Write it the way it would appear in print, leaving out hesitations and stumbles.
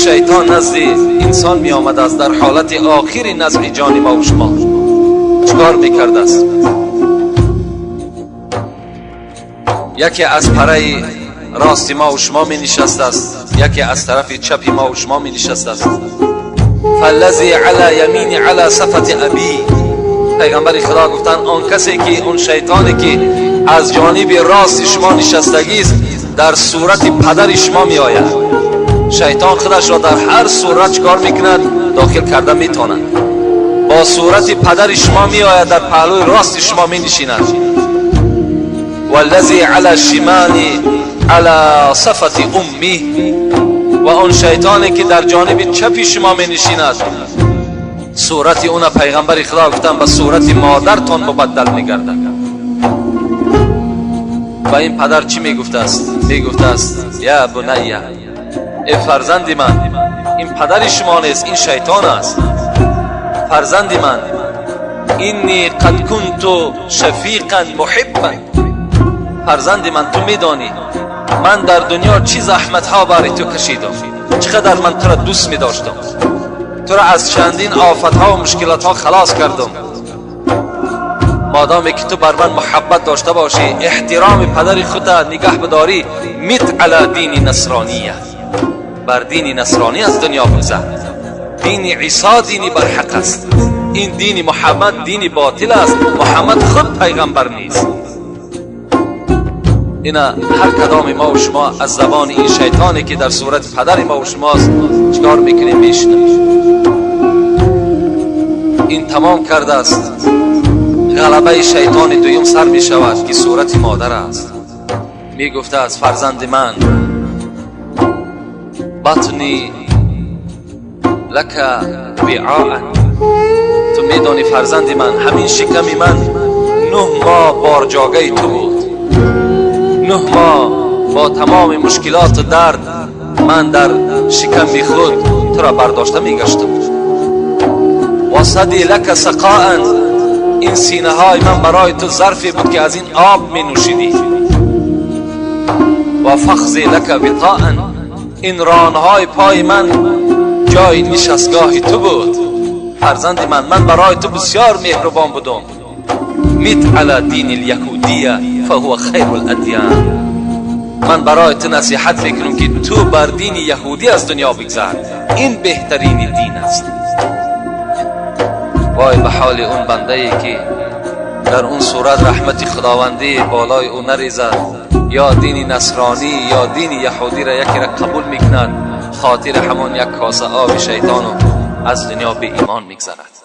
شیطان نزد انسان می آمده است در حالت آخر نزع جان ما و شما چکار میکرده است؟ یکی از پره راست ما و شما می نشسته است، یکی از طرف چپ ما و شما می نشسته است. فالذی علی یمین علی صفت ابی، پیغمبر خدا گفتن آن کسی که اون شیطانی که از جانب راست شما نشستگی است در صورت پدر شما می آید. شیطان خودش را در هر صورت چکار میکند؟ داخل کرده میتواند. با صورت پدر شما می آید، در پهلوی راست شما می نشیند. والذی علی شمال علی صفت امی، و آن شیطانی که در جانب چپ شما می نشیند صورت اون پیغمبر خدا گفتن به صورت مادرتان مبدل می گردد. و این پدر چی می گفته است؟ می گفته است یا بنیه، ای فرزند من، این پدر شما نیست، این شیطان است. فرزند من، اینی قد کنت شفیقا محبا، فرزند من تو میدانی من در دنیا چی زحمت ها برای تو کشیدم، چقدر من تو را دوست می داشتم، تو را از چندین آفت ها و مشکلات ها خلاص کردم. مادامی که تو بر من محبت داشته باشی، احترام پدر خود نگه بداری، میت علی دین نصرانیه، بر دین نصرانی از دنیا بگذر. دین عیسی دینی برحق است، این دین محمد دین باطل است، محمد خود پیغمبر نیست. اینا هر کدام ما و شما از زبان این شیطانی که در صورت پدر ما و شماست چیکار میکنیم؟ میشنویم. این تمام کرده است. غلبه شیطان دویم سر می شود که صورت مادر است. می گفته از فرزند من، بطنی لک وعاء، تو میدانی فرزند من، همین شکم من 9 ماه بارجاگه تو بود، 9 ماه با تمام مشکلات و درد من در شکم خود تو را برداشته میگشتم. و صدی لک سقاء، این سینه های من برای تو ظرفی بود که از این آب می نوشیدی. و فخذی لک وطاء، این رانهای پای من جای نشستگاه تو بود. فرزند من، من برای تو بسیار مهربان بودم. میت علی دین الیهودیه فهو خیر الادیان، من برای تو نصیحت میکنم که تو بر دین یهودی از دنیا بگذر، این بهترین دین است. وای به حال اون بنده ای که در اون صورت رحمت خداوندی بالای او نریزد، یا دین نصرانی یا دین یهودی را یکی را قبول میکند، خاطر همان یک کاسه آب شیطان از دنیا به ایمان میگذرد.